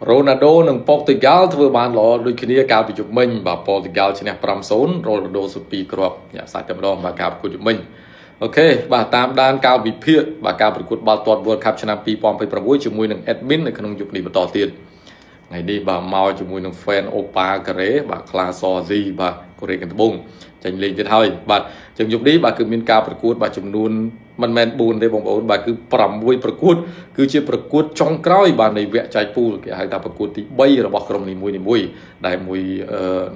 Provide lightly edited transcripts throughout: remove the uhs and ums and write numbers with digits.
រ៉ូណាល់ដូនិងប៉ូទុយហ្គាល់ធ្វើបានល្អដូចគ្នាកាលពីយប់មិញបាទប៉ូទុយហ្គាល់ឈ្នះ5-0រ៉ូណាល់ដូសុទ្ធ2គ្រាប់ញាក់សាច់តែម្ដងបាទការប្រកួតយប់មិញ OK បាទតាមដានកាលវិភាគបាទការប្រកួតបាល់ទាត់ World Cup ឆ្នាំ2026ជាមួយនឹង admin នៅក្នុងយប់នេះបន្តទៀតថ្ងៃនេះបាទមកជាមួយនឹង fan អូប៉ាកូរ៉េបាទខ្លាសស៊ីបាទកូរ៉េខាងត្បូងចាញ់លេងទៀតហើយបាទចឹងយប់នេះបាទគឺមានការប្រកួតបាទចំនួនមិនមែន4ទេបងប្អូនបាទគឺ6ប្រកួតគឺជាប្រកួតចុងក្រោយបាទនៃវគ្គចែកពូលគេហៅថាប្រកួតទី3របស់ក្រុមនីមួយៗដែលមួយ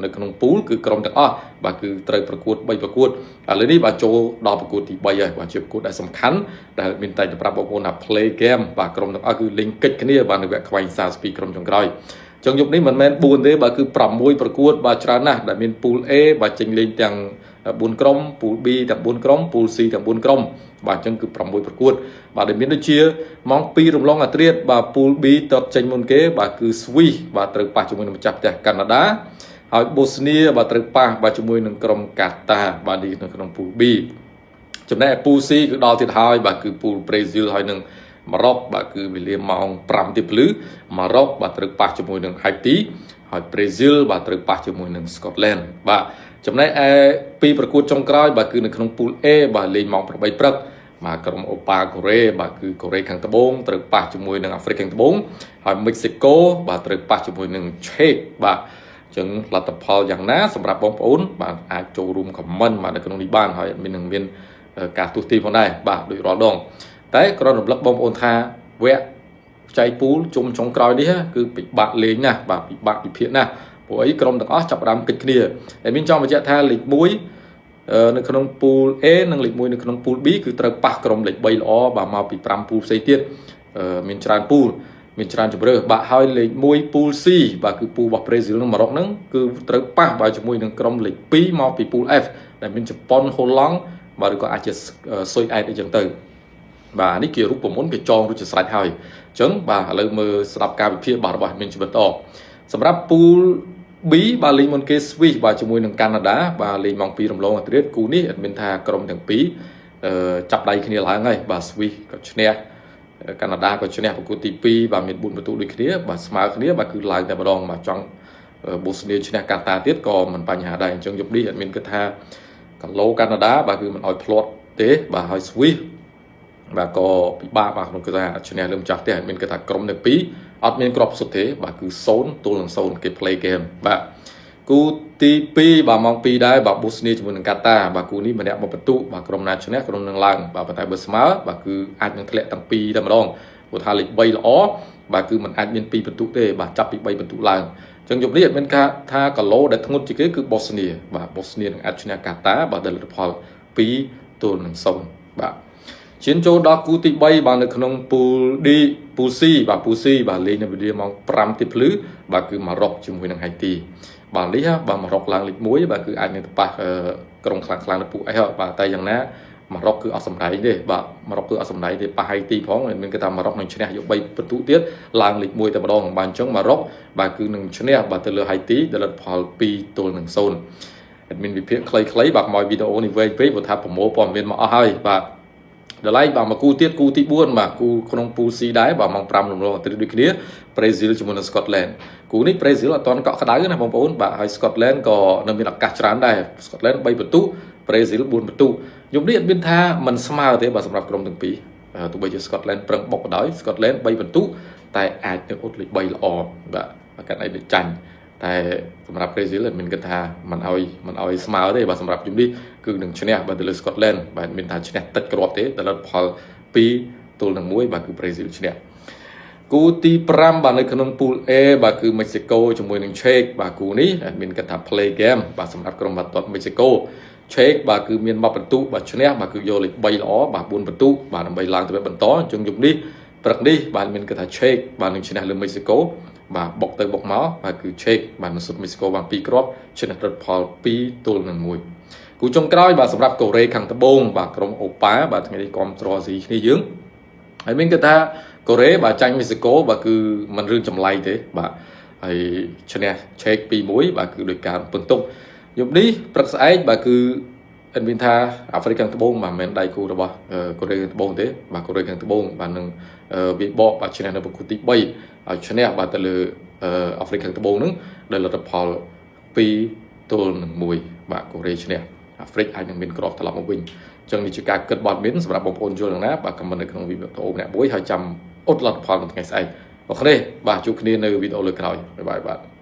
នៅក្នុងពូលគឺក្រុមទាំងអស់បាទគឺត្រូវប្រកួត3ប្រកួតឥឡូវនេះបាទចូលដល់ប្រកួតទី3ហើយបាទជាប្រកួតដែលសំខាន់ដែលមានតែប្រាប់បងប្អូនថា play game បាទក្រុមទាំងអស់គឺលេងកិច្ចគ្នាបាទនៅវគ្គខ្វែង32ក្រុមចុងក្រោយចុងយប់នេះមិនមែន4ទេបាទគឺ6ប្រកួតបាទច្រើនណាស់ដែលមានពូល A បាទចេញលេងទាំង4ក្រុមពូល B ទាំង4ក្រុមពូល C ទាំង4ក្រុមបាទអញ្ចឹងគឺ6ប្រកួតបាទដែលមានដូចជាម៉ោង2រំលងអាត្រៀតបាទពូល B តបចេញមុនគេបាទគឺ Swiss បាទត្រូវប៉ះជាមួយនឹងម្ចាស់ផ្ទះកាណាដាហើយបូស្នីបាទត្រូវប៉ះបាទជាមួយនឹងក្រុមកាតាបាទនេះនៅក្នុងពូល B ចំណែកពូល C គឺដល់ទៀតហើយបាទគឺពូលប្រេស៊ីលហើយនឹងម៉ារ៉ុកបាទគឺវេលាម៉ោង5ទីភ្លឺម៉ារ៉ុកបាទត្រូវប៉ះជាមួយនឹងហៃទីហើយប្រេស៊ីលបាទត្រូវប៉ះជាមួយនឹងស្កុតឡែនបាទចំណែកឯពីរប្រកួតចុងក្រោយបាទគឺនៅក្នុងពូល A បាទលេងម៉ោង8ព្រឹកបាទក្រុមអូប៉ាកូរ៉េបាទគឺកូរ៉េខាងត្បូងត្រូវប៉ះជាមួយនឹងអាហ្វ្រិកខាងត្បូងហើយមិចស៊ីកូបាទត្រូវប៉ះជាមួយនឹងឆេកបាទចឹងលទ្ធផលយ៉ាងណាសម្រាប់បងប្អូនបាទអាចចូលរួម comment បាទនៅក្នុងនេះបានហើយមាននឹងមានការទស្សន៍ទីផងដែរបាទដូចរាល់ដងតែគ្រាន់រំលឹកបងប្អូនថាវគ្គខ្ចីពូលជុំចុងក្រោយនេះគឺពិបាកលេងណាស់បាទពិបាកវិភាគណាស់ព្រោះអីក្រុមទាំងអស់ចាប់ផ្ដើមគិតគ្នាតែមានចង់បញ្ជាក់ថាលេខ1នៅក្នុងពូល A និងលេខ1នៅក្នុងពូល B គឺត្រូវប៉ះក្រុមលេខ3ល្អបាទមកពី5ពូលផ្សេងទៀតមានច្រើនពូលមានច្រើនជម្រើសបាទហើយលេខ1ពូល C បាទគឺពូលរបស់ប្រេស៊ីលនិងម៉ារ៉ុកហ្នឹងគឺត្រូវប៉ះបាទជាមួយនឹងក្រុមលេខ2មកពីពូល F ដែលមានជប៉ុនហូឡង់បាទឬក៏អាចជាស៊ុយអែតអីចឹងទៅបាទនេះជារូបមន្តគេចងរួចជាស្រេចហើយអញ្ចឹងបាទឥឡូវមើលស្ដាប់ការវិភាគបាទរបស់មានជាបន្តសម្រាប់ពូល B បាទលេងមុនគេ Swiss បាទជាមួយនឹងកាណាដាបាទលេងម៉ោង2រំលងអាត្រៀតគូនេះអត់មានថាក្រុមទាំងពីរអឺចាប់ដៃគ្នាឡើងហើយបាទ Swiss ក៏ឈ្នះកាណាដាក៏ឈ្នះប្រកួតទី2បាទមាន4បន្ទុកដូចគ្នាបាទស្មើគ្នាបាទគឺឡើងតែម្ដងបាទចង់បូស្នីឈ្នះកាតាទៀតក៏មិនបញ្ហាដែរអញ្ចឹងយប់នេះអត់មានគិតថាកាឡូកាណាដាបាទគឺមិនអោយភ្លាត់ទេបាទហើយ Swiss បាទក៏ពិបាកបាទក្នុងគឺថាឈ្នះលើម្ចាស់ផ្ទះមានគេថាក្រុមទាំងពីរអត់មានគ្រាប់សុទ្ធទេបាទគឺ0ទល់នឹង0គេ play game បាទគូទី2បាទម៉ោង2ដែរបាទបូស្នីជាមួយនឹងកាតាបាទគូនេះម្នាក់មកបន្ទុបាទក្រុមណាឈ្នះក្រុមនឹងឡើងបាទប៉ុន្តែបើស្មើបាទគឺអាចនឹងធ្លាក់ទាំងពីរតែម្ដងព្រោះថាលេខ3ល្អបាទគឺมันអាចមាន2បន្ទុកទេបាទចាប់ពី3បន្ទុកឡើងចឹងយប់នេះអត់មានការថាកាឡូដែលធ្ងន់ជាងគេគឺបូស្នីបាទបូស្នីនឹងអាចឈ្នះកាតាបាទដែលលទ្ធផល2ទល់នឹង0បាទឈានចូលដល់គូទី3បាទនៅក្នុងពូល D ពូល C បាទពូល C បាទលេងនៅវេលាម៉ោង5ទីភ្លឺបាទគឺម៉ារ៉ុកជាមួយនឹងហៃទីបាទនេះបាទម៉ារ៉ុកឡើងលេខ1បាទគឺអាចនឹងទៅប៉ះក្រុមខ្លាំងខ្លាំងនៅពូអេសបាទតែយ៉ាងណាម៉ារ៉ុកគឺអត់សម្ដែងទេបាទម៉ារ៉ុកគឺអត់សម្ដែងទេប៉ះហៃទីផងមានគេថាម៉ារ៉ុកនឹងឈ្នះយក3ពិន្ទុទៀតឡើងលេខ1តែម្ដងបាទអញ្ចឹងម៉ារ៉ុកបាទគឺនឹងឈ្នះបាទទៅលើហៃទីដែលលទ្ធផល2ទល់នឹង0 admin វិភាគខ្លីៗបាទកុំឲ្យវីដេអូនេះវែងពេកព្រោះថាប្រមូលព័ត៌មានមកអស់ហើយបាទដល់ឡែកបាទមកគូទៀតគូទី4បាទគូក្នុងពូល C ដែរបាទម៉ោង5រំលងអាទិត្យដូចគ្នាប្រេស៊ីលជាមួយនឹងស្កុតឡែនគូនេះប្រេស៊ីលអត់ទាន់កក់ក្ដៅណាបងប្អូនបាទហើយស្កុតឡែនក៏នៅមានឱកាសច្រើនដែរស្កុតឡែន3ពិន្ទុប្រេស៊ីល4ពិន្ទុយំនេះអត់មានថាมันស្មើទេបាទសម្រាប់ក្រុមទាំងពីរទោះបីជាស្កុតឡែនប្រឹងបុកក៏ដោយស្កុតឡែន3ពិន្ទុតែអាចនឹងអ៊ុតលេខ3ល្អបាទកាត់អីដូចចាញ់តែសម្រាប់ប្រេស៊ីលមានគិតថាមិនឲ្យស្មើទេបាទសម្រាប់ជំនេះគឺនឹងឈ្នះបាទទៅលើស្កុតឡែនបាទមានថាឈ្នះតិចគ្រាប់ទេតែលទ្ធផល2ទល់នឹង1បាទគឺប្រេស៊ីលឈ្នះគូទី5បាទនៅក្នុងពូល A បាទគឺមិចស៊ីកូជាមួយនឹងឆេកបាទគូនេះមានគិតថា play game បាទសម្រាប់ក្រុមបាល់ទាត់មិចស៊ីកូឆេកបាទគឺមាន1ពិន្ទុបាទឈ្នះបាទគឺយកលេខ3ល្អបាទ4ពិន្ទុបាទដើម្បីឡើងទៅបន្តអញ្ចឹងយប់នេះព្រឹកនេះបាទមានគិតថាឆេកបាទនឹងឈ្នះលើមិចស៊ីកូបាទបុកទៅបុកមកបាទគឺឆេកបាទនឹងសុទ្ធមិចស៊ីកូបាន2គ្រាប់ឈ្នះលទ្ធផល2ទល់នឹង1គូចុងក្រោយបាទសម្រាប់កូរ៉េខាងត្បូងបាទក្រុមអូប៉ាបាទថ្ងៃនេះគាំទ្រស៊ីគ្នាយើងហើយមានគេថាកូរ៉េបាទចាញ់មិចស៊ីកូបាទគឺមិនរឿងចម្លែកទេបាទហើយឈ្នះឆេក2-1បាទគឺដោយការពឹងទុកយប់នេះព្រឹកស្អែកបាទគឺ អិនមានថាអាហ្វ្រិកខាងត្បូងបាទមិនមែនដៃគូរបស់កូរ៉េខាងត្បូងទេបាទកូរ៉េខាងត្បូងបាទនឹងវាបកបាទឈ្នះនៅប្រកួតទី3ឲ្យឈ្នះបាទទៅលើអាហ្វ្រិកខាងត្បូងនឹងដោយលទ្ធផល2-1បាទកូរ៉េឈ្នះអាហ្វ្រិកអាចនឹងមានក្របត្រឡប់មកវិញអញ្ចឹងនេះជាការគិតបត់មានសម្រាប់បងប្អូនយល់យ៉ាងណាបាទ comment នៅក្នុងវីដេអូម្នាក់មួយហើយចាំអ៊ុតលទ្ធផលនៅថ្ងៃស្អែក។ OK បាទជួបគ្នានៅវីដេអូលើក្រោយ។ Bye bye បាទ។